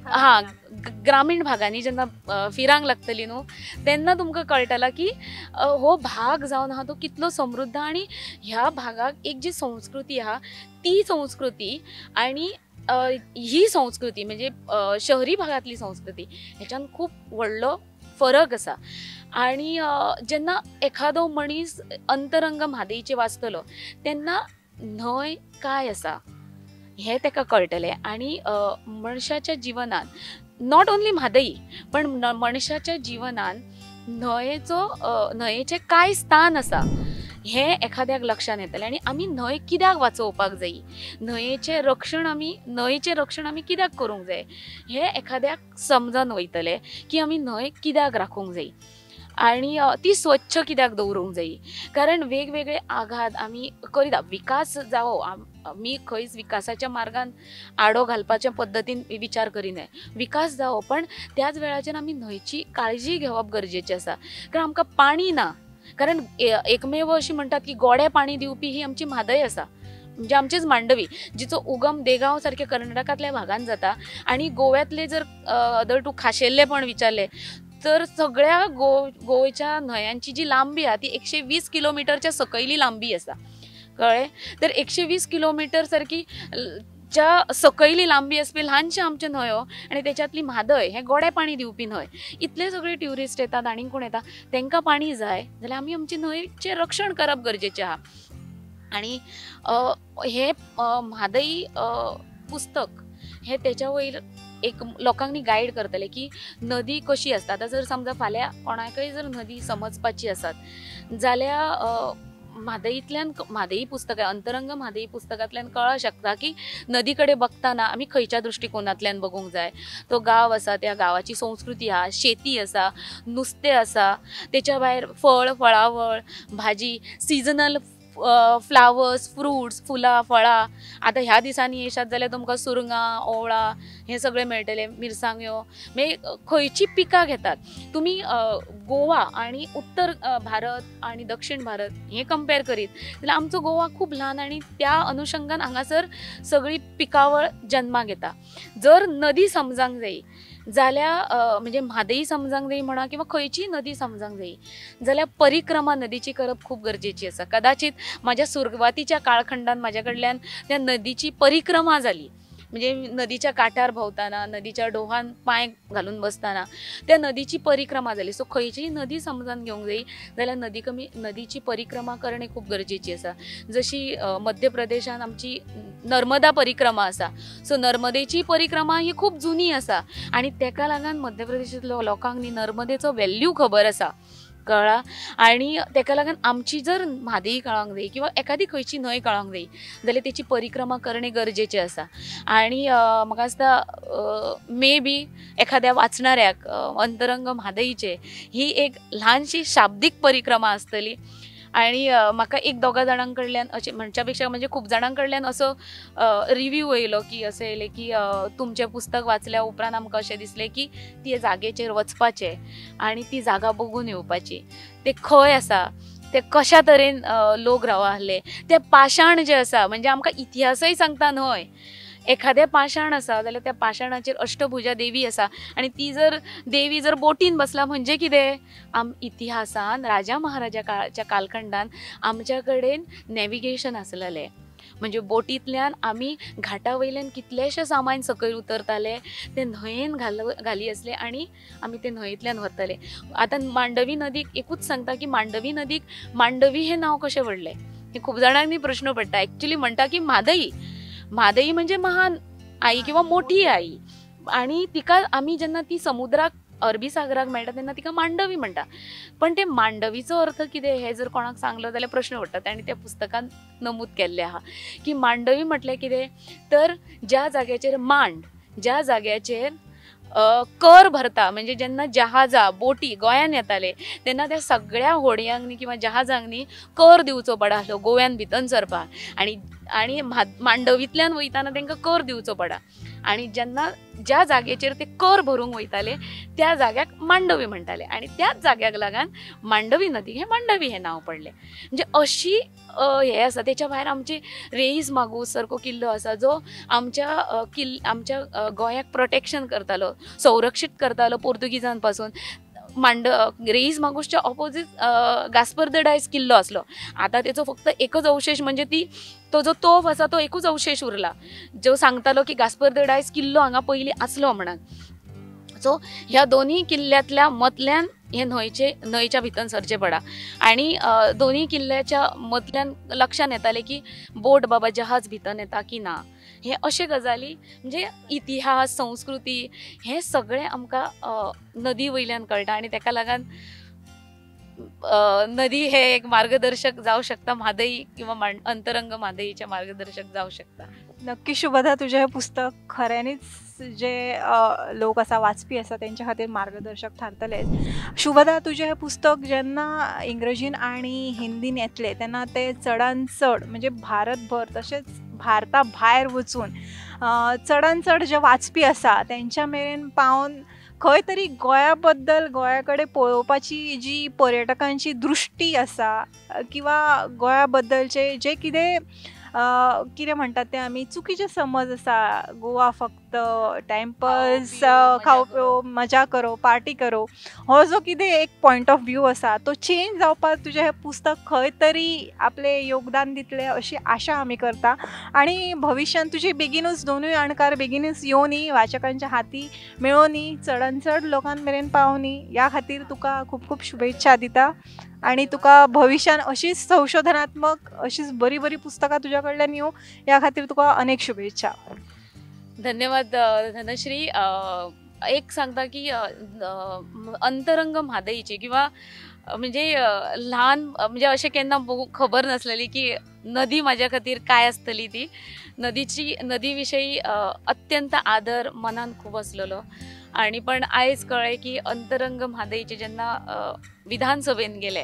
हां ग्रामीण भागांनी जेन्ना फिरांक लागतली न्हू तेन्ना तुमकां कळटला की हो भाग जावन आहा तो कितलो समृद्ध आनी ह्या भागाक एक जी संस्कृती आहा ती संस्कृती आनी ही संस्कृती म्हणजे शहरी भागांतली संस्कृती हेच्यान खूब व्हडलो फरक आसा. आनी जेन्ना एखादो मनीस अंतरंग म्हादयचें वाचतलो तेन्ना न्हंय काय आसा हें ताका कळटलें. आनी मनशाच्या जिवनान not only Mhadei पण मनशाच्या जिवनान न्हंयेचो न्हंयेचें काय स्थान आसा हें एखाद्याक लक्षांत येतलें. आनी आमी न्हंय कित्याक वाचोवपाक जायी, न्हंयेचें रक्षण आमी न्हंयेचें रक्षण आमी कित्याक करूंक जाय हें एखाद्याक समजून वयतलें की आमी न्हंय कित्याक राखूंक जायी आनी ती स्वच्छ कित्याक दवरूंक जायी. कारण वेगवेगळे आघात आमी करीत, विकास जावो, आमी खंयच विकासाच्या मार्गान आडो घालपाच्या पद्दतीन विचार करिनाय, विकास जावो पण त्याच वेळाचेर आमी न्हंयची काळजी घेवप गरजेचें आसा. कारण आमकां पाणी ना, कारण एकमेव अशी म्हणटात की गोडें पाणी दिवपी ही आमची म्हादय आसा, म्हणजे आमचीच मांडवी जिचो उगम देगांव सारक्या कर्नाटकांतल्या भागान जाता. आनी गोव्यांतले जर अदर टू खाशेल्लेपण विचारलें तर सगळ्या गोंयच्या न्हंयांची जी लांबी आहा ती 120 किलोमिटरच्या सकयली लांबी आसा, कळ्ळें? तर 120 किलोमिटर सारकी च्या सकयली लांबी आसपी ल्हानश्यो आमच्यो न्हंयो आनी तेच्यातली म्हादय हें गोडें पाणी दिवपी न्हंय. इतले सगळे ट्युरिस्ट येतात आनी कोण येता तांकां पाणी जाय जाल्यार आमी आमचे न्हंयचें रक्षण करप गरजेचें आहा. आनी हें म्हादय पुस्तक हें तेच्या वयर एक लोकांनी गायड करतले की नदी कशी आसता. आतां जर समजा फाल्यां कोणाकय जर नदी समजपाची आसत जाल्यार म्हादयतल्यान, म्हादई पुस्तक अंतरंग म्हादई पुस्तकांतल्यान कळूंक शकता की नदी कडेन बघताना आमी खंयच्या दृश्टिकोनांतल्यान बघूंक जाय. तो गांव आसा, त्या गांवाची संस्कृती आहा, शेती आसा, नुस्तें आसा, तेच्या भायर फळ फळावळ, भाजी, सिजनल फ्लावर्स, फ्रुट्स, फुलां फळां. आतां ह्या दिसांनी येशात जाल्यार तुमकां सुरंगां, ओवळां हें सगळें मेळटलें, मिरसांग्यो, मागीर खंयची पिकां घेतात तुमी. गोवा आनी उत्तर भारत आनी दक्षिण भारत हें कंपेर करीत जाल्यार आमचो गोवा खूब ल्हान आनी त्या अनुशंगान हांगासर सगळी पिकावळ जन्माक येता. जर नदी समजांक जाय जाल्यार म्हणजे म्हादई समजांक जाय म्हणा किंवा खंयचीय नदी समजांक जाय जाल्यार परिक्रमा नदीची करप खूब गरजेची आसा. कदाचित म्हाज्या सुरवातीच्या काळखंडान म्हाज्या कडल्यान त्या नदीची परिक्रमा जाली, म्हणजे नदीच्या काठार भोंवताना, नदीच्या डोहान पांय घालून बसताना त्या नदीची परिक्रमा जाली. सो खंयचीय नदी समजान घेवंक जाय जाल्यार नदीची परिक्रमा करणे खूब गरजेची आसा. जशी मध्य प्रदेशान आमची नर्मदा परिक्रमा आसा, सो नर्मदेची परिक्रमा ही खूब जुनी आसा आनी तेका लागून मध्य प्रदेशांतल्या लोकांक न्ही नर्मदेचो वेल्यू खबर आसा, कळ्ळा. आनी तेका लागून आमची जर म्हादई कळोंक जाय किंवा एखादी खंयची न्हंय कळोंक जाय जाल्यार तेची परिक्रमा करणे गरजेचें आसा. आनी म्हाका दिसता मे बी एखाद्या वाचणाऱ्याक अंतरंग म्हादईचे ही एक ल्हानशी शाब्दीक परिक्रमा आसतली. आनी म्हाका एक दोगा जाणां कडल्यान अशें म्हणच्या पेक्षा म्हणजे खूब जाणां कडल्यान असो रिव्यू येयलो की अशें येयलें की तुमचें पुस्तक वाचल्या उपरांत आमकां अशें दिसलें की ते जागेचेर वचपाचें आनी ती जागा बघून येवपाची, ते खंय आसा, ते कशा तरेन लोक राव आहले, ते पाशाण जे आसा म्हणजे आमकां इतिहासय सांगता न्हय. एखादें पाशाण आसा जाल्यार त्या पाशाणाचेर अष्टभुजा देवी आसा आनी ती जर देवी जर बोटीन बसला म्हणजे कितें, आम इतिहासान राजा महाराजा काळाच्या कालखंडान आमच्या कडेन नॅविगेशन आसलेलें, म्हणजे बोटींतल्यान आमी घाटा वयल्यान कितलेशे सामान सकयल उतरताले, ते न्हंयेन घाली आसले आनी आमी ते न्हंयेंतल्यान व्हरताले. आतां मांडवी नदीक एकूच सांगता की मांडवी नदीक मांडवी हें नांव कशें पडलें हे खूब जाणांनी प्रश्न पडटा. एक्चुली म्हणटा की म्हादई, म्हादई म्हणजे महान आई किंवा मोठी आई, आनी तिका आमी जेन्ना ती समुद्राक अरबी सागराक मेळटा तेन्ना तिका मांडवी म्हणटा. पण ते मांडवीचो अर्थ कितें हें जर कोणाक सांगलो जाल्यार प्रश्न पडटा. आनी त्या पुस्तकान नमूद केल्लें आहा की मांडवी म्हटल्यार कितें, तर ज्या जाग्याचेर मांड, ज्या जाग्याचेर कर भरता, म्हणजे जेन्ना जहाजां बोटी गोंयान येताले तेन्ना त्या सगळ्या होडयांनी किंवा जहाजांनी कर दिवचो पडा आसलो गोव्यान भितर सरपाक, आनी आनी मांडवींतल्यान वयताना तांकां कर दिवचो पडा, आनी जेन्ना ज्या जागेचेर ते कर भरूंक वयताले त्या जाग्याक मांडवी म्हणटाले आनी त्याच जाग्याक लागून मांडवी नदी हें मांडवी हें नांव पडलें. म्हणजे अशी हें आसा. तेच्या भायर आमची रेईस मागूस सारको किल्लो आसा जो आमच्या आमच्या गोंयाक प्रोटेक्शन करतालो, संरक्षीत करतालो पोर्तुगीजां पासून. Reis मागूसच्या opposite Gaspard the Dias किल्लो आसलो. आतां तेचो फक्त एकच अवशेश म्हणजे ती तो जो तोफ आसा तो एकूच अवशेश उरला जो सांगतालो की गास्पर the Dias किल्लो हांगा पयलीं आसलो म्हणून. सो ह्या दोनूय किल्ल्यांतल्या मदल्यान हे न्हंयच्या भितर सरचें पडा आनी दोनूय किल्ल्याच्या मदल्यान लक्षान येतालें की बोट बाबा जहाज भितर येता की ना. हे अशे गजाली म्हणजे इतिहास, संस्कृती हें सगळें आमकां नदी वयल्यान कळटा आनी तेका लागून नदी हे एक मार्गदर्शक जावं शकता, म्हादई किंवा अंतरंग म्हादईचे मार्गदर्शक जावं शकता. नक्की शुभदा, तुजें हें पुस्तक खऱ्यांनीच जे लोक आसा वाचपी आसा तेंच्या खातीर मार्गदर्शक थारतलें. शुभदा, तुजें हें पुस्तक जेन्ना इंग्रजीन आनी हिंदीन येतलें तेन्ना तें चडान चड म्हणजे भारतभर तशेंच भारता भायर वचून चडान चड जे वाचपी आसा तेंच्या मेरेन पावन खंय तरी गोंया बद्दल, गोंया कडेन पळोवपाची जी पर्यटकांची दृश्टी आसा किंवा गोंया बद्दलचे जे कितें कितें म्हणटात ते आमी चुकीचे समज आसा, गोवा फक्त टायमपास, खाव पिवो, मजा करो, पार्टी करो, हो जो कितें एक पॉयंट ऑफ व्यू आसा तो चेंज जावपाक तुजें हें पुस्तक खंय तरी आपलें योगदान दितलें अशी आशा आमी करता. आनी भविश्यांत तुजी बेगीनूच दोनूय अणकार बेगीनूच येवनी, वाचकांच्या हाती मेळोनी, चडान चड लोकां मेरेन पावनी, ह्या खातीर तुका खूब खूब शुभेच्छा दिता. आनी तुका भविश्यान अशीच संशोधनात्मक अशीच बरी बरी पुस्तकां तुज्या कडल्यान येवं ह्या खातीर तुका अनेक शुभेच्छा. धन्यवाद धनश्री. एक सांगता की अंतरंग म्हादईची किंवा म्हणजे ल्हान म्हणजे अशें केन्ना खबर नासलेली की नदी म्हाज्या खातीर काय आसतली ती, नदी विशयी अत्यंत आदर मनान खूब आसलेलो. आनी पण आयज कळ्ळें की अंतरंग म्हादईचे जेन्ना विधानसभेन गेले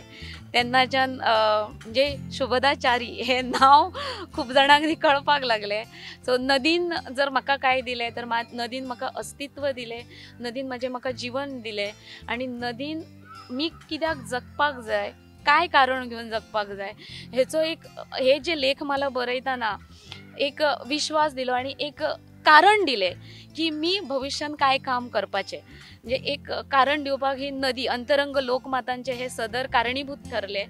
तेन्नाच्यान म्हणजे शुभदाचारी हे नांव खूब जाणांक कळपाक लागलें. सो नदीन जर म्हाका काय दिलें तर नदीन म्हाका अस्तित्व दिलें, नदीन म्हाजें म्हाका जिवन दिलें आनी नदीन मी कित्याक जगपाक जाय, काय कारण घेवन जगपाक जाय हेचो एक हे जे लेख मला बरयतना एक विश्वास दिलो आनी एक कारण दिलें की मी भविष्यान काय काम करपाचें. म्हणजे एक कारण दिवपाक ही नदी अंतरंग लोकमातांचे हे सदर कारणीभूत ठरले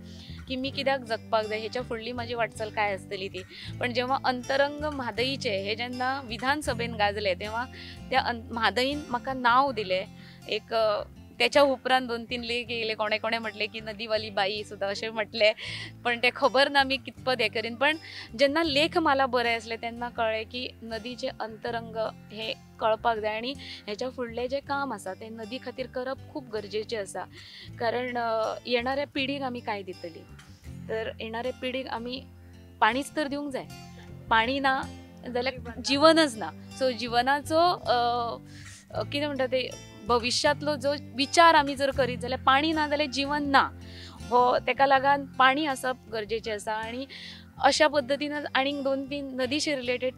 की मी कित्याक जगपाक जाय, हेच्या फुडली म्हाजी वाटचाल काय आसतली ती. पण जेव्हा अंतरंग म्हादईचे हे जेन्ना विधानसभेन गाजले तेव्हा त्या म्हादईन म्हाका नांव दिलें. एक त्याच्या उपरांत 2-3 लेख येयले, कोणे कोणे म्हटलें की नदीवाली बाई सुद्दां अशें म्हटलें, पण तें खबर ना मी कितपत हें करीन. पण जेन्ना लेख मला बरें आसलें तेन्ना कळ्ळें की नदीचें अंतरंग हें कळपाक जाय आनी हेच्या फुडलें जें काम आसा तें नदी खातीर करप खूब गरजेचें आसा. कारण येणाऱ्या पिढीक आमी काय दितली, तर येणाऱ्या पिढीक आमी पाणीच तर दिवंक जाय. पाणी ना जाल्यार जिवनच ना. सो जिवनाचो कितें म्हणटा ते भविष्यातलो जो विचार आमी जर करीत जाल्यार पाणी ना जाल्यार जिवन ना, हो तेका लागून पाणी आसप गरजेचें आसा. आनी अशा पद्दतीन आनीक 2-3 नदीशी रिलेटेड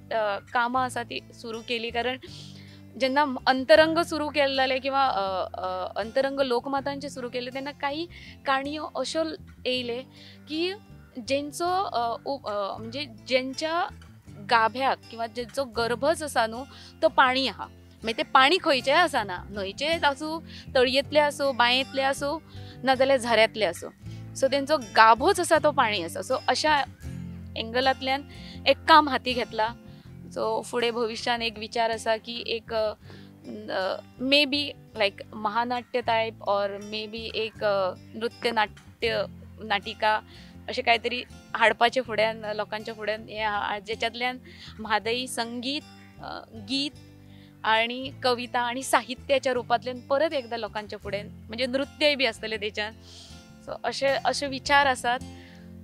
कामां आसा ती सुरू केली. कारण जेन्ना अंतरंग सुरू केलें जालें किंवा अंतरंग लोकमातांचें सुरू केलें तेन्ना काही काणयो अश्यो येयले की जेंचो म्हणजे जेंच्या गाभ्याक किंवा जेंचो गर्भच आसा न्हू तो पाणी आहा. मागीर तें पाणी खंयचेंय आसना, न्हंयचेंच आसूं, तळयेंतलें आसूं, बांयेंतलें आसूं, नाजाल्यार झऱ्यांतलें आसूं. सो तेंचो गाभोच आसा तो पाणी आसा. सो अशा एंगलांतल्यान एक काम हाती घेतलां. सो फुडें भविश्यान एक विचार आसा की एक may be like महानाट्य type or may be एक नृत्य नाट्य नाटिका अशें कांय तरी हाडपाचें फुड्यान लोकांच्या फुड्यान हें, जेच्यांतल्यान म्हादई संगीत, गीत आणि कविता आणि साहित्याच्या रूपांतल्यान परत एकदा लोकांच्या फुडें म्हणजे नृत्यय बी आसतलें तेच्यान. सो अशे अशे विचार आसात.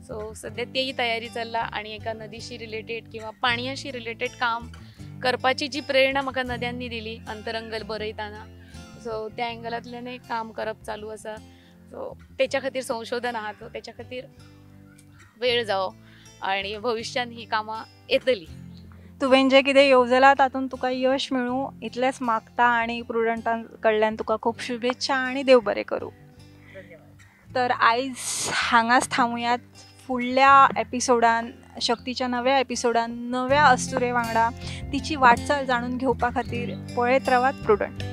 सो सद्या तेही तयारी चल्ला आनी एका नदीशी रिलेटेड किंवा पाणयाशी रिलेटेड काम करपाची जी प्रेरणा म्हाका नद्यांनी दिली अंतरंग बरयतना, सो त्या एंगलांतल्यानय काम करप चालू आसा. सो तेच्या खातीर संशोधन आहा, सो तेच्या खातीर वेळ जावो आनी भविश्यान ही कामां येतली. तुवें जें कितें येवजलां तातूंत तुका यश मेळूं इतलेंच मागता आनी प्रुडंटा कडल्यान तुका खूब शुभेच्छा आनी देव बरें करूं. तर आयज हांगाच थांबुयात. फुडल्या एपिसोडान, शक्तीच्या नव्या एपिसोडान नव्या अस्तुरे वांगडा तिची वाटचाल जाणून घेवपा खातीर पळयत रावात प्रुडंट.